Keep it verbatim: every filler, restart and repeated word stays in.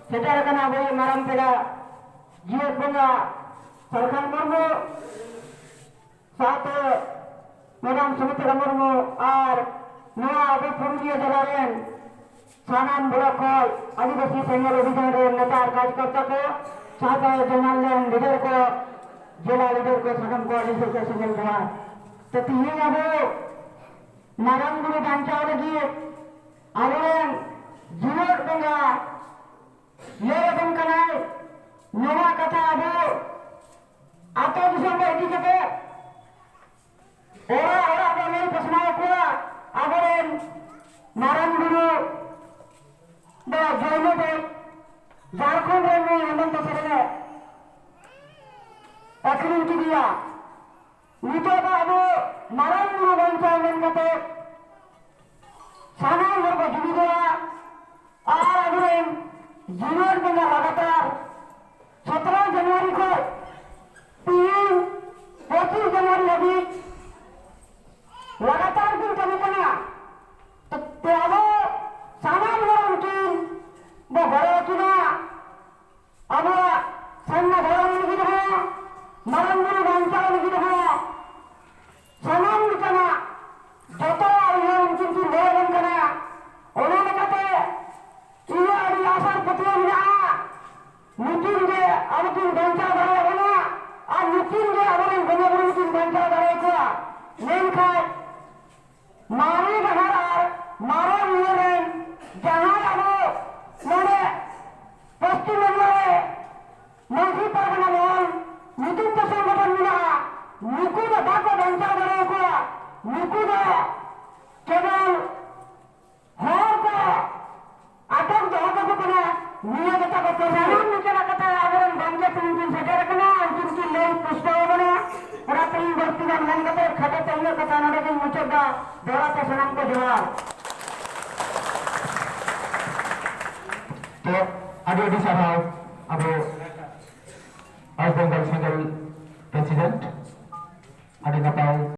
ᱥᱮᱴᱮᱨ ᱟᱠᱟᱱᱟ ᱟᱵᱚᱭᱤᱡ ᱢᱟᱨᱟᱝ ᱯᱮᱲᱟ ᱡᱤᱭᱚᱱ ᱵᱚᱸᱜᱟ ᱥᱟᱞᱠᱷᱟᱱ ᱢᱩᱨᱢᱩ ᱥᱟᱶᱛᱮ ᱢᱮᱰᱟᱢ ᱥᱩᱢᱤᱛᱨᱟ ᱢᱩᱨᱢᱩ ᱟᱨ ᱱᱚᱣᱟ ᱟᱵᱚ ᱯᱩᱨᱩᱞᱤᱭᱟᱹ ᱡᱮᱞᱟ ᱨᱮᱱ ᱥᱟᱱᱟᱢ ᱵᱞᱚᱠ ᱠᱷᱚᱱ ᱟᱹᱫᱤᱵᱟᱹᱥᱤ ᱥᱮᱸᱜᱮᱞ ᱚᱵᱷᱤᱡᱟᱱ ᱨᱮᱱ ᱱᱮᱛᱟ ᱟᱨ ᱠᱟᱨᱡᱚᱠᱚᱨᱛᱟ ᱠᱚ ᱥᱟᱶᱛᱮ ᱡᱚᱱᱟᱞ ᱨᱮᱱ ᱞᱤᱰᱟᱨ ᱠᱚ, ᱡᱮᱞᱟ ᱞᱤᱰᱟᱨ ᱠᱚ, ᱥᱟᱱᱟᱢ ᱠᱚ ᱟᱹᱰᱤ ᱥᱟᱹᱜᱩᱱ ᱥᱮᱸᱜᱮᱞ ᱡᱚᱦᱟᱨ᱾ ᱛᱚ ᱛᱤᱦᱤᱧ ᱟᱵᱚ ᱢᱟᱨᱟᱝ ᱵᱩᱨᱩ ᱵᱟᱧᱪᱟᱣ ᱞᱟᱹᱜᱤᱫ ᱟᱵᱚᱨᱮᱱ ᱡᱤᱭᱚᱱ ᱵᱚᱸᱜᱟ ᱞᱟᱹᱭ ᱟᱵᱚᱱ ᱠᱟᱱᱟᱭ, ᱱᱚᱣᱟ ᱠᱟᱛᱷᱟ ᱟᱵᱚ ᱟᱛᱳ ᱫᱤᱥᱚᱢ ᱨᱮ ᱤᱫᱤ ᱠᱟᱛᱮ ᱚᱲᱟᱜ ᱚᱲᱟᱜ ᱵᱚᱱ ᱞᱟᱹᱭ ᱯᱟᱥᱱᱟᱣ ᱠᱚᱣᱟ᱾ ᱟᱵᱚᱨᱮᱱ ᱢᱟᱨᱟᱝ ᱵᱩᱨᱩ ᱫᱚ ᱡᱚᱭᱱᱚ ᱫᱚ ᱡᱷᱟᱲᱠᱷᱚᱸᱰ ᱨᱮ ᱱᱩᱭ ᱦᱮᱢᱚᱱᱛᱚ ᱥᱚᱨᱮᱱᱮ ᱟᱹᱠᱷᱨᱤᱧ ᱠᱮᱫᱮᱭᱟ᱾ ᱱᱤᱛᱚᱜ ᱫᱚ ᱟᱵᱚ ᱢᱟᱨᱟᱝ ᱵᱩᱨᱩ ᱵᱟᱧᱪᱟᱣ ᱢᱮᱱ ᱠᱟᱛᱮ ᱥᱟᱱᱟᱢ ᱦᱚᱲ ᱠᱚ ᱡᱩᱢᱤᱫᱚᱜᱼᱟ ᱟᱨ ᱟᱵᱚᱨᱮᱱ ᱡᱤᱭᱚᱱ ᱵᱚᱸᱜᱟ ᱞᱟᱜᱟᱛᱟᱨ ᱥᱚᱛᱨᱚ ᱡᱟᱱᱩᱣᱟᱨᱤ ᱠᱷᱚᱱ ᱛᱤᱦᱤᱧ ᱯᱚᱸᱪᱤᱥ ᱡᱟᱱᱩᱣᱟᱨᱤ ᱦᱟᱹᱵᱤᱡ ᱞᱟᱜᱟᱛᱟᱨ ᱠᱤᱱ ᱠᱟᱹᱢᱤ ᱠᱟᱱᱟ᱾ ᱛᱮ ᱟᱵᱚ ᱥᱟᱱᱟᱢ ᱦᱚᱲ ᱩᱱᱠᱤᱱ ᱵᱚ ᱜᱚᱲᱚ ᱟᱹᱠᱤᱱᱟ᱾ ᱟᱵᱚᱣᱟᱜ ᱥᱟᱨᱱᱟ ᱫᱷᱚᱨᱚᱢ ᱞᱟᱹᱜᱤᱫ ᱦᱚᱸ, ᱢᱟᱨᱟᱝ ᱵᱩᱨᱩ ᱵᱟᱧᱪᱟᱣ ᱞᱟᱹᱜᱤᱫ ᱦᱚᱸ, ᱥᱟᱱᱟᱢ ᱞᱮᱠᱟᱱᱟᱜ ᱡᱚᱛᱚᱣᱟᱜ ᱩᱭᱦᱟᱹᱨ ᱩᱱᱠᱤᱱ ᱠᱤᱱ ᱞᱟᱹᱭ ᱟᱵᱚᱱ ᱠᱟᱱᱟ᱾ ᱚᱱᱟ ᱞᱮᱠᱟᱛᱮ ᱤᱧᱟᱹᱜ ᱟᱹᱰᱤ ᱟᱥᱟ ᱟᱨ ᱯᱟᱹᱛᱭᱟᱹᱣ ᱢᱮᱱᱟᱜᱼᱟ, ᱱᱩᱠᱤᱱ ᱜᱮ ᱟᱵᱚ ᱠᱤᱱ ᱵᱟᱧᱪᱟᱣ ᱫᱟᱲᱮᱭᱟᱵᱚᱱᱟ ᱟᱨ ᱱᱩᱠᱤᱱ ᱜᱮ ᱟᱵᱚᱨᱮᱱ ᱵᱚᱸᱜᱟ ᱵᱩᱨᱩ ᱠᱤᱱ ᱵᱟᱧᱪᱟᱣ ᱫᱟᱲᱮᱭᱟᱠᱚᱣᱟ᱾ ᱢᱮᱱᱠᱷᱟᱱ ᱢᱟᱨᱮ ᱰᱟᱦᱟᱨ ᱟᱨ ᱢᱟᱨᱮ ᱩᱭᱦᱟᱹᱨ ᱨᱮᱱ ᱡᱟᱦᱟᱸᱭ ᱟᱵᱚ ᱱᱚᱰᱮ ᱯᱚᱥᱪᱤᱢ ᱵᱟᱝᱞᱟ ᱨᱮ ᱢᱟᱹᱡᱷᱤ ᱯᱟᱨᱜᱟᱱᱟ ᱢᱚᱦᱚᱞ ᱧᱩᱛᱩᱢ ᱛᱮ ᱥᱚᱝᱜᱚᱴᱷᱚᱱ ᱢᱮᱱᱟᱜᱼᱟ, ᱱᱩᱠᱩ ᱫᱚ ᱵᱟᱠᱚ ᱵᱟᱧᱪᱟᱣ ᱫᱟᱲᱮᱭᱟᱠᱚᱣᱟ᱾ ᱱᱩᱠᱩ ᱫᱚ ᱠᱮᱵᱚᱞ ᱦᱚᱲ ᱠᱚ ᱟᱴᱚᱠ ᱫᱚᱦᱚ ᱠᱟᱠᱚ ᱠᱟᱱᱟ᱾ ᱱᱤᱭᱟᱹ ᱜᱮᱛᱟ ᱠᱚ ᱠᱟᱹᱢᱤ᱾ ᱥᱟᱱᱟᱢ ᱞᱮᱠᱟᱱᱟᱜ ᱠᱟᱛᱷᱟ ᱟᱵᱚᱨᱮᱱ ᱜᱚᱢᱠᱮ ᱛᱤᱧ ᱠᱤᱱ ᱥᱮᱴᱮᱨ ᱟᱠᱟᱱᱟ, ᱩᱱᱠᱤᱱ ᱠᱤᱱ ᱞᱟᱹᱭ ᱯᱩᱥᱴᱟᱹᱣ ᱟᱵᱚᱱᱟ᱾ ᱚᱱᱟ ᱛᱮ ᱤᱧ ᱵᱟᱹᱲᱛᱤ ᱜᱟᱱ ᱢᱮᱱ ᱠᱟᱛᱮ ᱠᱷᱟᱴᱚ ᱛᱮ ᱤᱧᱟᱹᱜ ᱠᱟᱛᱷᱟ ᱱᱚᱰᱮ ᱜᱤᱧ ᱢᱩᱪᱟᱹᱫ ᱫᱟ᱾ ᱫᱚᱦᱲᱟ ᱛᱮ ᱥᱟᱱᱟᱢ ᱠᱚ ᱡᱚᱦᱟᱨ᱾ ᱛᱚ, ᱟᱹᱰᱤ ᱟᱹᱰᱤ ᱥᱟᱨᱦᱟᱣ ᱟᱵᱚ ᱣᱮᱥᱴ ᱵᱮᱝᱜᱚᱞ